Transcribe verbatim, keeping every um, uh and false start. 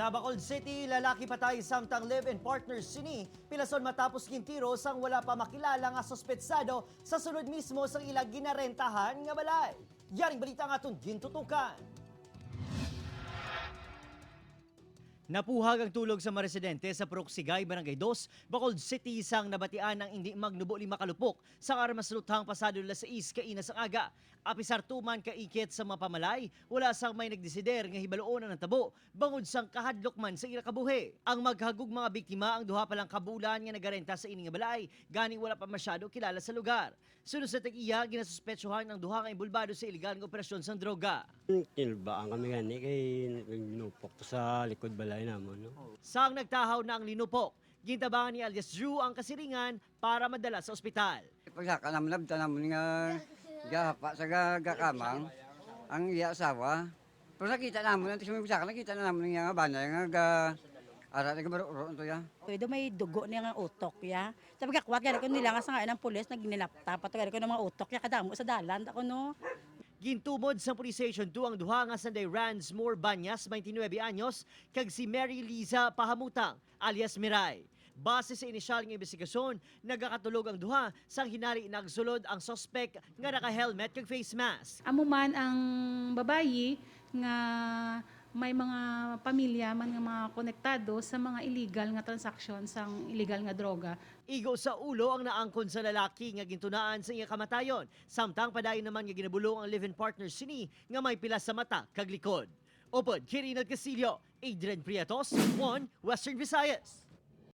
Sa Bacolod City, lalaki patay samtang live-in partner sini pilason matapos gintiro sang wala pa makilala nga suspetsado sa sulod mismo sang ila ginarentahan nga balay. Yaring balita ang aton gintutukan. Napuhag ang tulog sa mga residente sa Purok Sigay, Barangay Dos, Bacolod City, sang nabatian ang indi magnubo lima ka lupok sang armas luthang pasado alas sais kaina sang aga. Apisar tuman ka ikit sa mga pamalay, wala sang may nagdesider nga hibaluon ang natabo bangod sang kahadlok man sa ila kabuhi. Ang maghagog mga biktima ang duha pa lang ka bulan nga nagarenta sa ini nga balay, gani wala pa masyado kilala sa lugar. Sunod sa tag-iya, ginasuspetsuhan ang duha nga inbolbado sa iligal nga operasyon sang droga. Tinulbaan kami gani kay naglinupok to sa likod balay namon, no? Sang nagtahaw na ang linupok, gintabangan ni alias Drew ang kasiringan para madala sa ospital. Pagsaka namon, nabtan namon nga gahapa sa ga-, gakamang ang iya asawa. Pero nakita namon, ang tigsa may pagsaka, nakita na namon nga nga bana nga ga-, ara, nagabaro-ro to ya. Pwede may dugo niya nga utok ya. Sabi ka, kuwat gani ko nila nga sa ngayon ang pulis, nagninapta pa to gani ko ng mga utok ya, kadamo sa dalan, ako, no? Gintumod sa Police Station two ang duha nga sanday Ransmore Banyas, twenty-nuebe anyos, kag si Mary Liza Pahamutang, alias Miray. Base sa inisyal nga imbestigasyon, nagakatulog ang duha sang hinari nagsulod ang suspek nga naka-helmet kag face mask. Amo man ang babayi nga may mga pamilya man nga mga konektado sa mga illegal nga transaksyon sang illegal nga droga. Igo sa ulo ang naangkon sa lalaki nga gintunaan sa iya kamatayon, samtang padayon naman nga ginabulong ang live-in partner sini nga may pilas sa mata kag likod. Upod kay Rinald Castillo, Adrian Prietos, One Western Visayas.